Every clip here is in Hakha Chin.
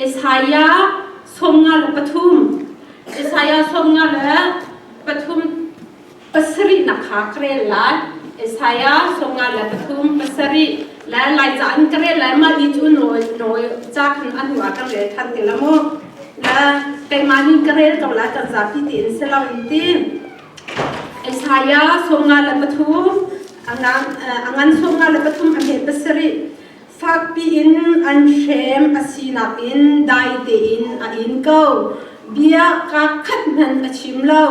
Isaiah 53 Isaiah 53 pasarihnak kha ka rel lai. Isaiah 53 le Laica in ka rel lai. Mah ni cu nawi nawi ca khan a hnu ah kan rel than te la mu. Le keimah nih ka rel ko lai kan zapi tein si lo in ti. Isaiah 53 a ngan 53 a hme pasarih Fakpi in an hrem a sinak in dai tein a in ko. Bia kaa khat hmanh a chim lo.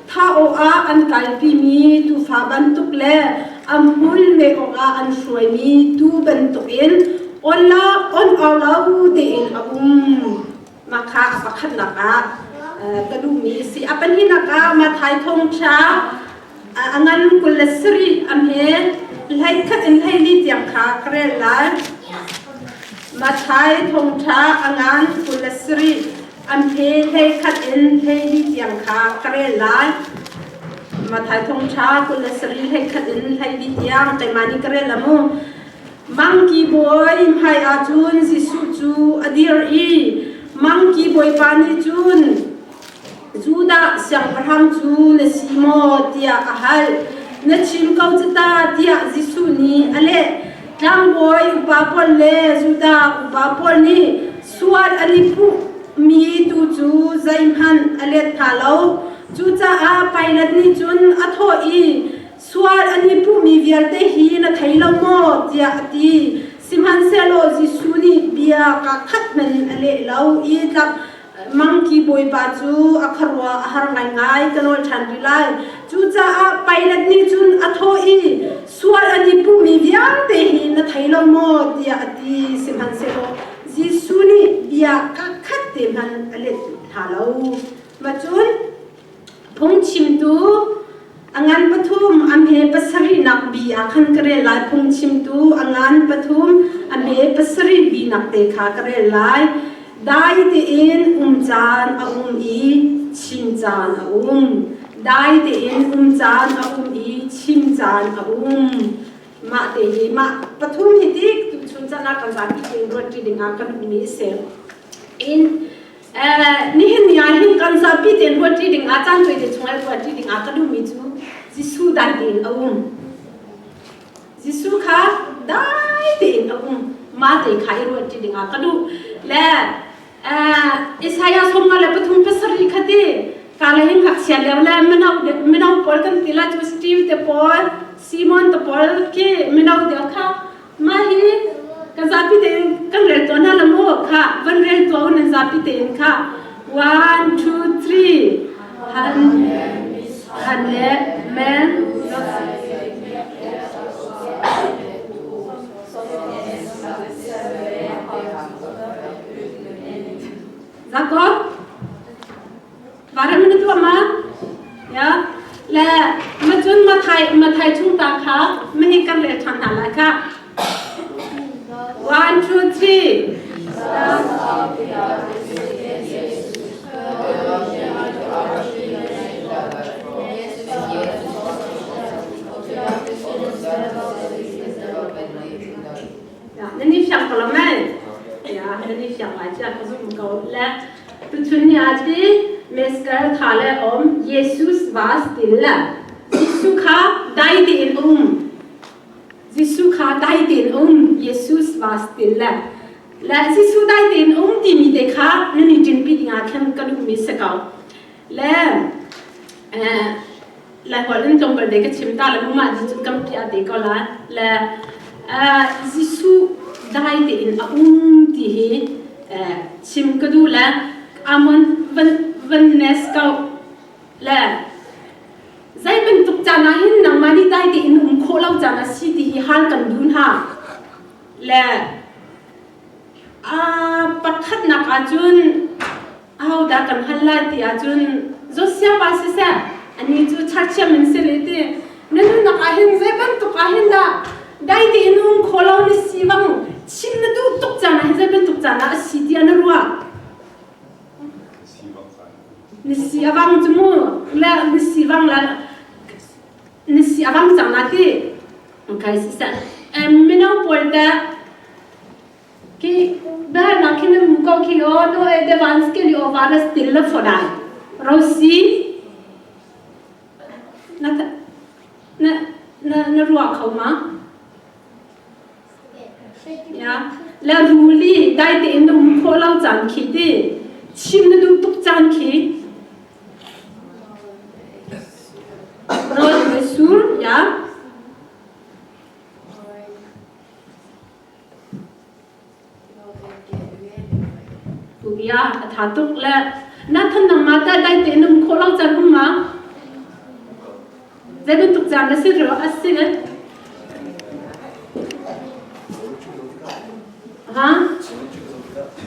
Thah awkah an kalpimi tuufa bantuk le a hmul meh awkah an hruaimi tuu bantukin on au lo tein a um. Mah kha a pakhatnak ah ka duhmi a si. A pahnihnak ah Matthai thawngṭha a ngan 27 a hme 11 in 14 tiang kha ka rel lai. Matthai thawngṭha a ngan 27 a hme 11 in 14 tiang kha ka rel lai. Matthai thawngṭha 27 11 in 14 tiang keimah nih ka rel la mu. Mangki bawi hmai ah cun Jesuh cu a dir i mangki bawipa nih cun Judah siangpahrang cu na si maw tiah a hal. Na chim ko cu ta tiah Jesuh nih a leh. Tlangbawi upa pawl le Judah upa pawl nih sual an i puhmi tu cu zeihmanh a let hna lo. Cucaah Pilat nih cun a thawh i Sual an i puhmi vialte hi na thei lo maw? tiah a ti. Sihmanhsehlaw Jesuh nih bia kaa khat hmanh a leh lo i tlak mangki bawipa cu a khuaruah a har ngaingai ka nawl ṭhan rih lai. Cucaah Pilat nih cun a thawh i, Sual an i puhmi vialte hi na thei lo maw? tiah a ti. Sihmanhsehlaw Jesuh nih bia kaa khat te hmanh a let hna lo. Mah cun Phungchimtu a ngan pathum a hme pasarihnak bi ah khan ka rel lai. Phungchimtu a ngan pathum a hme pasarih bi nak te kha ka rel lai. Dai tein um caan a um i chim caan a um. Dai tein um caan a um i chim caan a um. Mah te hi mah pathum hi tik tuchun caan ah kan zapi tein ruat ṭi ding ah kan ummi a si. In Nihin ni ah hin kan zapi tein ruatṭi ding ah caan tuai te chung ah ruatṭi ding ah ka duhmi cu Jesuh dai tein a um. Jesuh kha dai tein a um. Mah te kha i ruatṭi ding ah ka duh. Le Isaiah 53 kha ti ka le hin ngakchia lio le mino mino pawl kan ti la cu Steve te pawl Simon te pawl khi mino deuh kha Mah hi kan zapi tein kan rel tuah hna la mu kha van rel tuah u nan zapi tein kha one two three han han le men Zakor Varam na tuah ma? Ya. Le ma cun Mathai Mathai chung ta kha ma hi kan le ṭhan hna lai kha. One, two, three. Ya, nan i fiang ko lo mei? Ya, nan i fiang lai tiah ka zumh ko. Le Tuchun ni ah ti Meskel tha le om Jesus var stille. Jesuh kha dai tein a um. Jesuh kha dai tein a um. Jesus var stille. Le Jesuh dai tein a um timi te kha nan i ṭinpi dingah khan ka duhmi si ko. Le lai holh in tlawmpal te ka chim ta le mah ni cun kam piah te ko la. Le Jesuh dai tein a um ti hi chim ka duh le Amon van van nes ko le zei bantuk caan ah hin nangmah nih dai tein um khawh lo caan a si ti hi hal kan duh hna le a pakhatnak ahcun ahodah kan hal lai ti ahcun Josiah pa siseh ani cu churchiam in si le ti na nunnak ah hin zei bantuk ah hin dah dai tein um kho lo na si bang chim na duh tuk caan ah hin zei bantuk caan ah a si tiah na ruah na si a bang cu mu le na si bang le na si a bang cang na ti okay siseh mino pawl te Khi biahalnak khi nan hmu ko. ko khi o nu är det vanskelig å vara stille for deg? Rosie? Na na na na ruah kho ma? Ya. Le ruli dai tein na um khawh lo caan khi ti chim na duh tuk caan khi Rose sur ya. Bia a tha tuk le na than nang ma ta dai te num kho lo chan um ma zei bantuk caan na si ro a si le ha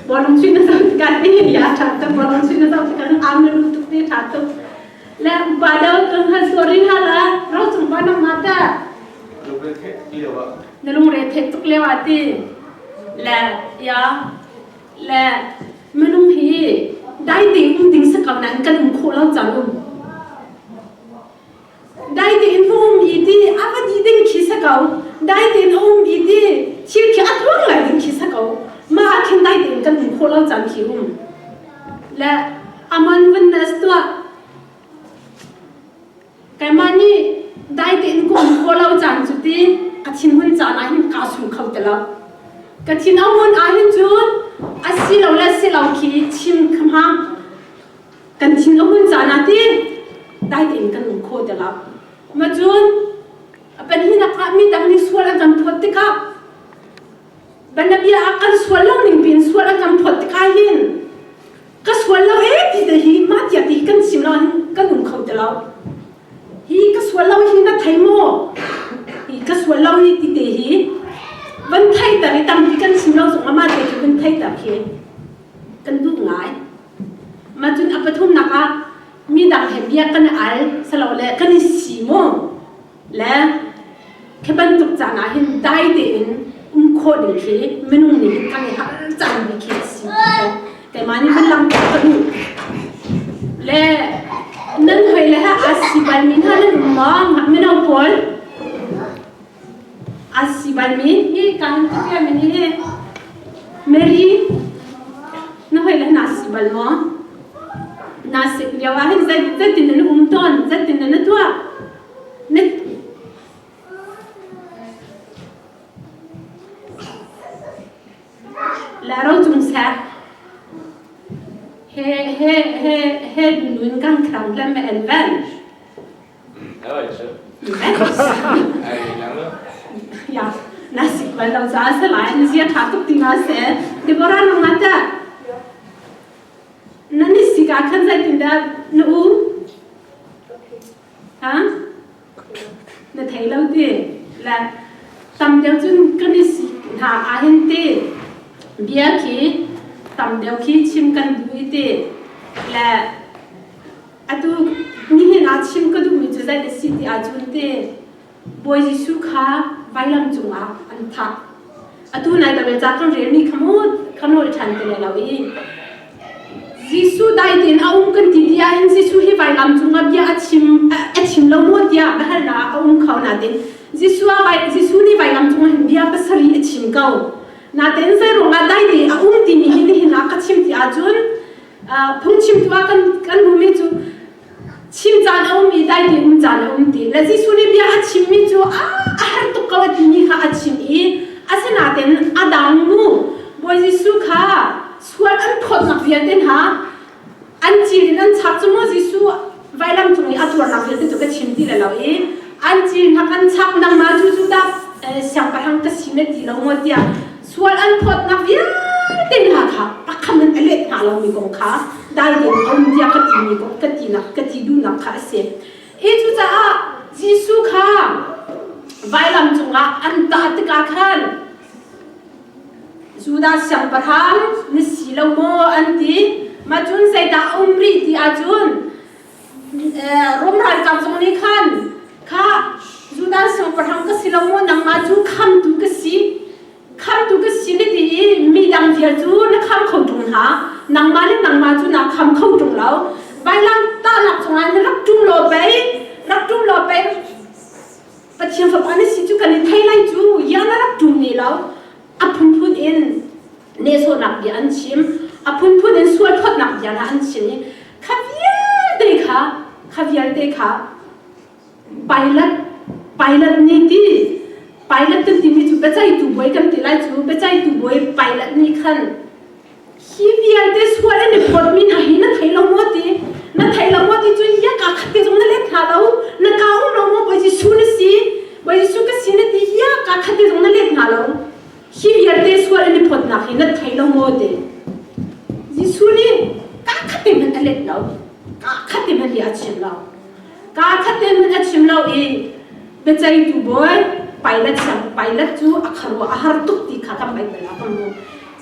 bolong chin na zau tikah ti ya tha tuk bolong chin na zau tikah am na lu tuk ti tha tuk le upa deuh kan hal suarin hala ro chung pa nang ma ta Na lungre theih tuk lio ah ti le ya le minung hi dai tein um ding si ko nain kan um khawh lo cang um. Dai tein um i ti a va di ding khi si ko. Dai tein um i ti thil khi a tluang lai ding khi si ko. Mah ah khin dai tein kan um khawh lo cang khi um. Le amon vun na tuah Keimah nih dai tein ka um khawh lo caan cu ti ka thinhun caan ah hin kaa sum kho ti lo. Ka thin a hun ahhin cun a si lo le si lo khi chim kha hmang. Kan thin a hun caan ah ti dai tein kan um kho ti lo. Ma cun panhinak ah mi dang nih sual an kan phawt tikah banabia ah kan sual lo ning piin sual an kan phawt tikah hin ka sual lo ee ti te hi mah tia ti kan chim lo hin kan um kho ti lo hi ka sual lo hi na thei maw hi ka sual lo hi ti te hi van thei ter i tampi kan chim lo zong ama te khi van thei ter khi kan duh ngai ma cun a pathumnak ah mi dang he bia kan al salo le kan i si mu le khi bantuk caan ah hin dai tein um khawh ding khi minung nih hin kan i harh caan bi khi a si keimah nih kan lang ka duh le nan hoi le ha a si bal mi hna nan um maw mino pawl a si bal mi hi kan tu min hi Mary na hoi le na si bal maw na sik lio ah hin zeitin nan um tawn zeitin nan tuah La ro cung seh. He he he he du nu kan kramla med en vän. Jag vet inte. Ja, na sik bal lo ca se lai na zia tha tuk ti ma se. Deborah nang ma ta. Na ni sika khan zai tin da na u. Ha? Na thei lo ti. Le tam deuh cun kan i sik hna ahhin ti bia khi tam deuh khi chim kan duh i ti le atu nihin ah chim ka duhmi cu zei a si ti ahcun ti Bawi Jesuh kha vailam cungah an thah. Atu nai Bible ca kan relmi kha mu kha nawl ṭhan ti lai lo i Jesuh dai tein a um kan ti ti ahhin Jesuh hi vailam cungah bia a chim a chim lo maw tiah biahalnak a um kho nain Jesuh ah vai Jesuh nih vailam cungah hin bia pasarih a chim ko. Natein zei ruangah dai tein a um timi hi nihin ah ka chim ti ahcun phungchimtu ah kan kan hmumi cu chim caan a um i dai tein um caan a um ti le Jesuh nih bia a chimmi cu a har tuk ko a timi kha a chim i asinain a dang nu Bawi Jesuh kha sual an phawtnak vialte hna an cil in an chak cu maw Jesuh vailam cung i a tuarnak vialte cu ka chim ti le lo i an cil hna kan chak nangmah cu Judah siangpahrang ka si na ti lo maw tiah sual an phawtnak vialte hna kha pakhat in a let hna lomi kong kha dai tein a um tiah ka timi kong ka tinak ka ti duhnak kha a si. Hi cucaah Jesuh kha vailam cungah an tah tikah khan Judah siangpahrang na si lo maw an ti. Mah cun zeidah a um rih ti ahcun Rom ralkap zong nih khan kha Judah siangpahrang ka si lo maw nangmah cu khamtu ka si khamtu ka si na ti i mi dang vial cu na kham kho ṭung hna nangmah le nangmah cu naa kham kho ṭung lo vailam tahnak cungah na rak ṭum law pei rak ṭum law pei Pathian fapa na si cu kan i thei lai cu ya na rak ṭum ne lo a phunphun in nehsawhnak bia an chim. bia hna an chim i kha vialte kha kha vialte kha Pilate Pilate nih ti Pilate kan timi cu biaceihtu bawi kan ti lai cu biaceihtu bawi Pilate nih khan hi vialte sual an i phawtmi hna hi na thei lo maw ti na thei lo maw ti cu ya ka khat te zong na let hna lo na ka um lo maw Bawi Jesuh na si Bawi Jesuh ka si na ti ya ka khat te zong na let hna lo hi vialte sual an i phawtnak hi na thei lo maw ti Jesuh nih ka khat te hmanh a let lo ka khat te hmanh bia a chim lo ka khat te hmanh a chim lo i biaceihtu bawi Pilate siang Pilate cu a kharuah a har tuk ti kha kan Baibal ah kan hmuh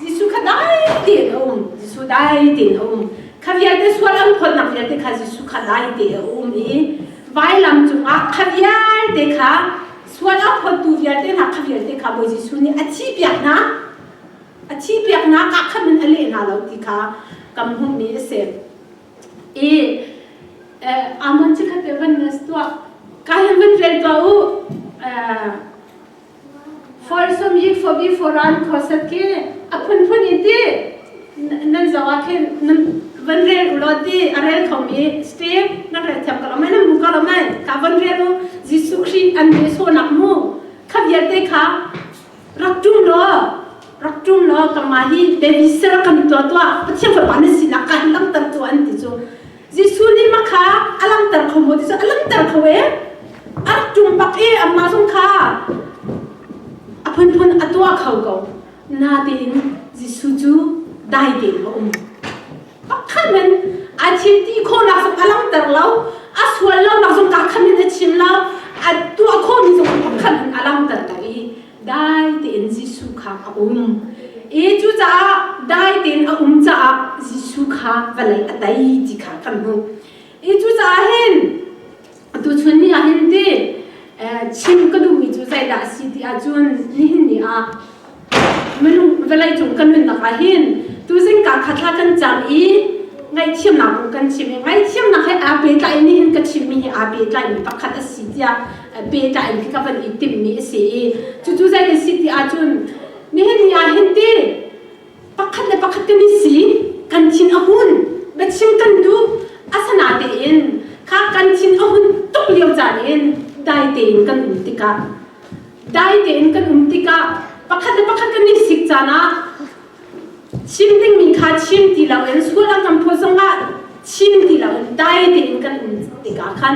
Jesuh kha dai tein a um Jesuh dai tein a um kha vialte sual an phawtnak vialte kha Jesuh kha dai te a um i vailam cungah kha vialte kha sual a phawttu vialte hna kha vialte kha Bawi Jesuh nih a thi piak hna a thi piak hna ka khan in a leh hna lo ti kha kan hmuhmi a si i Amon chikkhat te van nas tuah ka hin van rel tuah u For som gikk forbi foran korset khi a phunphun in ti nan zoh ah khin nan van rel u law ti a rel khomi Steve nan rel thiam ko lo mei nan hmu ko lo mei ka van rel u Jesuh Khrih an nehsawhnak mu kha vialte kha rak ṭum law rak ṭum law kanmah hi baby ser kan tuah tuah Pathian fapa na sinak ka hin langhter tuah an ti cu Jesuh nih mah kha a langhter kho maw ti cu a langhter kho e a rak ṭum bak i amah zong kha a phunphun a tuah kho ko natein Jesuh cu dai tein a um pakhat men a thil ti khawhnak zong a langhter lo a sual lonak zong ka khan in a chim lo a tuah khawhmi zong pakhat in a langhter lo i dai tein Jesuh kha a um i cucaah dai tein a um caah Jesuh kha vawlei a tei ti kha kan hmuh i cucaah hin tuchun ni ah hin ti chim ka duhmi cu zeidah a si ti ahcun nihin ni ah minung vawlei cung kan nunnak ah hin tuzing ka kha thla kan cam i ngaihthiamnak kong kan chim i ngaihthiamnak he aa pehtlai nihin ka chimmi hi aa pehtlaimi pakhat a si tiah pehtlai in ka van i timhmi a si i cucu zei a si ti ahcun nihin ni ah hin ti pakhat le pakhat kan i si kan thin a hun biachim kan duh asana tein kha kan thin a hun tuk lio caan in dai tein kan um tikah dai tein kan um tikah pakhat le pakhat kan i sik caan ah chim dingmi kha chim ti loin sual a kan phaw zongah chim ti loin dai tein kan um tikah khan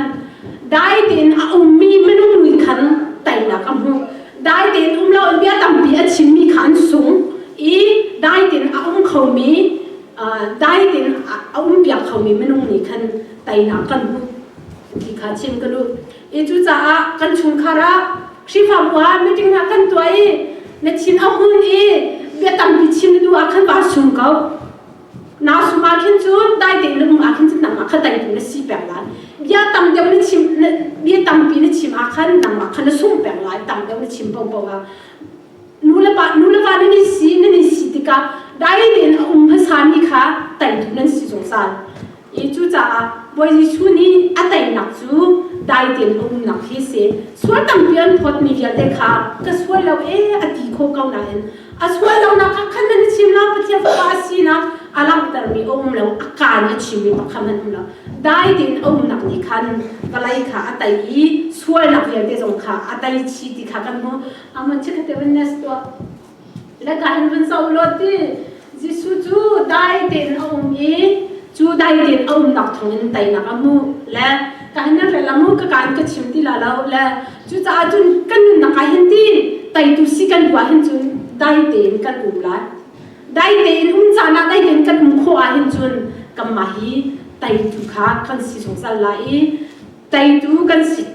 dai tein a ummi minung nih khan teinak a hmuh dai tein um loin bia tampi a chimmi kha an sung i dai tein a um khomi dai tein a um piak khomi minung nih khan teinak kan hmuh ti kha chim ka duh i cucaah kan chungkhar ah Khrihfabu ah meeting hna kan tuah i na thin a hun i bia tampi chim na duh ah khan vaa sum ko. Naa sum ah khin cun dai tein na um ah khin cun nangmah kha dai na si peng lai. Bia tam deuh na chim bia tampi na chim ah khan nangmah kha na sung peng lai tam deuh na chim paohpaoh ah. Nu le pa nu le va nan i si nan i si tikah dai tein a um hmasami kha teitu nan si zungzal. I cucaah Bawi Jesuh nih a teinak cu dai tein a umnak hi si. Sual tampi an phawtmi vialte kha ka sual lo ee a ti khawh ko nain a sual lonak ah khan nan chim lo Pathian Fapa a sinak a langhtermi a um lo a kaan a chimmi pakhat hmanh um lo. Dai tein a umnak nih khan vawlei kha a tei i sualnak vialte zong kha a tei chih ti kha kan hmuh. Aman chikkhat te van nes tuah. Le ka in vun zoh law ti Jesuh cu dai tein a um i cu dai tein a umnak thawngin teinak a hmuh le ka hin nan rel mu ka kaan ka chim ti la lo le cucaah cun kan nunnak ah hin ti teitu si kan duh ah hin cun dai tein kan um lai dai tein um caan ah dai tein kan um khawh ah hin cun kanmah hi teitu kha kan si zungzal lai i teitu kan si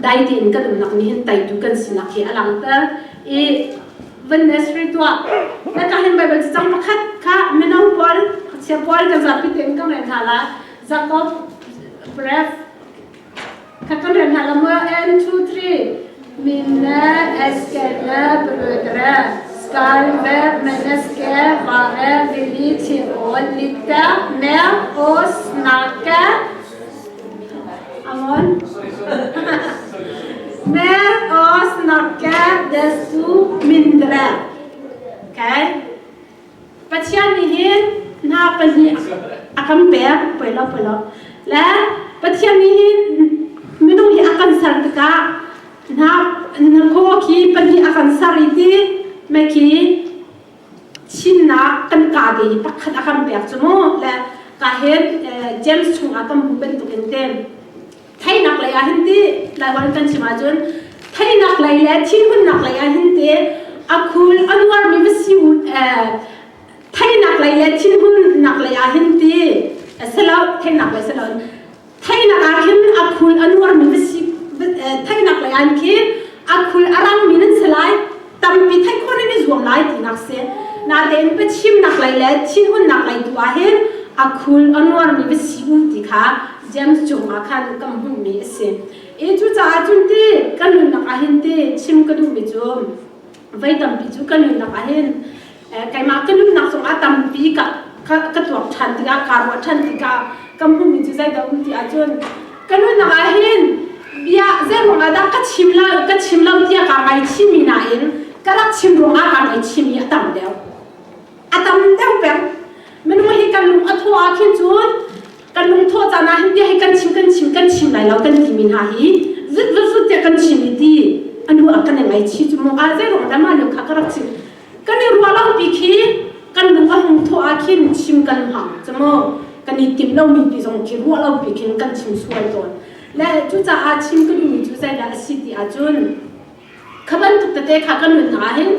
dai tein kan umnak nih hin teitu kan sinak hi a langhter i van nursery tuah na ka hin Bible cacang pakhat kha mino pawl chia pawl kan zapi tein kan rel hna la Jacob brev kha kan rel hna la mo 1 2 3 Mine elskede brødre skal hvert menneske være villig til å lytte mer og snakke Amon. Mer å snakke, desto mindre. Okay? Pathian nih hin hna pahnih. A kan pek poi lo poi lo. Le Pathian nih hin minung hi a kan ser tikah na na khaw khi pahnih a kan ser i ti me khi Chinnak kan ka te hi pakhat a kan pek cu mu. Le ka hin James chungah kan hmu bantukin te theinak lei ah hin ti Laiholh kan chim ahcun theinak lei le thinhunnak lei ah hin ti a khul a nuarmi va si theinak lei le thinhunnak lei ah hin ti silo theinak lei silo theinak ah khin a khul a nuarmi va si theinak lei ah khin a khul a rangmi nan si lai tampi theih khawh nan i zuam lai tinak si natein biachimnak lei le thinhunnak lei tu ah hin a khul a nuarmi va si u ti kha James cungah khan kan hmuhmi a si. I cucaah cun ti kan nunnak ah hin ti chim ka duhmi cu voi tampi cu kan nunnak ah hin keimah ka nunnak zongah tampi ka ka tuak ṭhan tikah kaa ruah ṭhan tikah ka hmuhmi cu zeidah um ti ahcun ka nunnak ah hin bia zeiruang ah dah ka chim lo ka chim lo tiah kaa ngaichihmi nain ka rak chim ruangah kaa ngaichihmi a tam deuh. A tam deuh peng. Minung hi kan lung a thaw ah khin cun kan lungthawh caan ah hin bia hi kan chim kan chim kan chim lai lo kan timi hna hi zut zut zut tiah kan chim i ti anu a kan i ngaichih cu mu a zei ruang dah mah lio kha ka rak chim kan i ruah lo pi khi kan lung a hung thawh ah khin chim kan hmang cu mu kan i tim lo mi pi zong khi ruah lo pi khin kan chim sual tawn le cucaah chim ka duhmi cu zeidah a si ti ahcun kha bantuk tete kha kan nunnak ah hin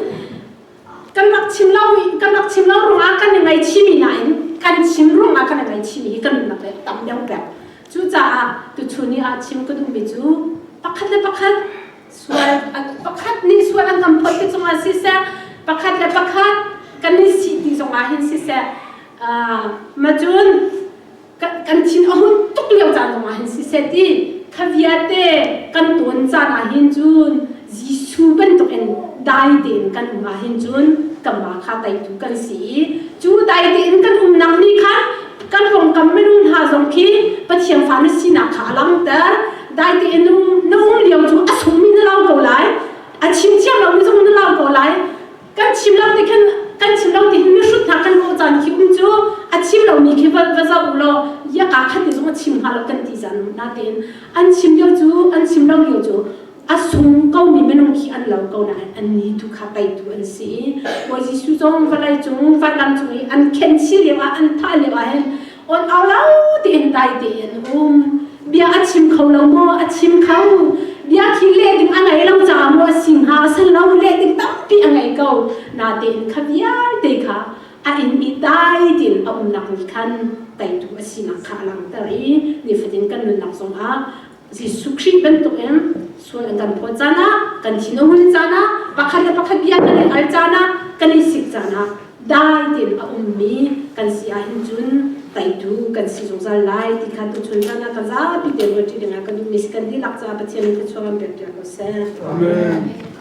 Kan rak chim lo kan rak chim lo ruangah kan i ngaihchihmi nain kan chim ruangah kan i ngaihchihmi hi kan nunnak le tam deuh pek. Cucaah tuchun ni ah chim ka duhmi cu pakhat le pakhat sual pakhat nih sual an kan phawt ti cungah siseh pakhat le pakhat kan i si ti zongah hin siseh ma cun kan thin a hun tuk lio caan zongah hin siseh ti kha vialte kan tawn caan ah hin cun Jesuh bantukin dai tein kan um ah hin cun kanmah kha teitu kan si i cu dai tein kan umnak nih khan kan pawngkam minung hna zong khi Pathian fa na sinak kha a langhter. Dai tein na um lio cu a sungmi na lo ko lai, a chim thiam lomi zong na lo ko lai. Kan chim lo ti khan kan chim lo ti hin mihrut hna kan kawh caan khi um cu a chim lomi khi va va zoh u law iaka khat ti zong a chim hnga lo kan ti zan natein an chim lio cu an chim lo lio cu a sung komi minung khi an lo ko nain an ni tu kha teitu an si i Bawi Jesuh zong vawlei cung vailam cung i an khen chih lio ah an thah lio ah hin on au lo tein dai tein um bia a chim kho lo maw a chim kho bia khi leh ding a ngei lo caah maw a si hnga a si lo leh ding tampi a ngei ko natein kha vialte kha a inn i dai tein a umnak nih khan teitu a sinak kha a langhter i nifatin kan nunnak zongah Jesuh Khrih bantukin sual an kan phawt caan ah kan thin a hun caan ah pakhat le pakhat bia kan i al caan ah kan i sik caan ah dai tein a ummi kan si ahhin cun teitu kan si zungzal lai ti kha tuchun caan ah ka zapi te ruat ṭi dingah ka duhmi si kan dihlak caah Pathian nih thluachuah kan pek piak ko seh. Amen.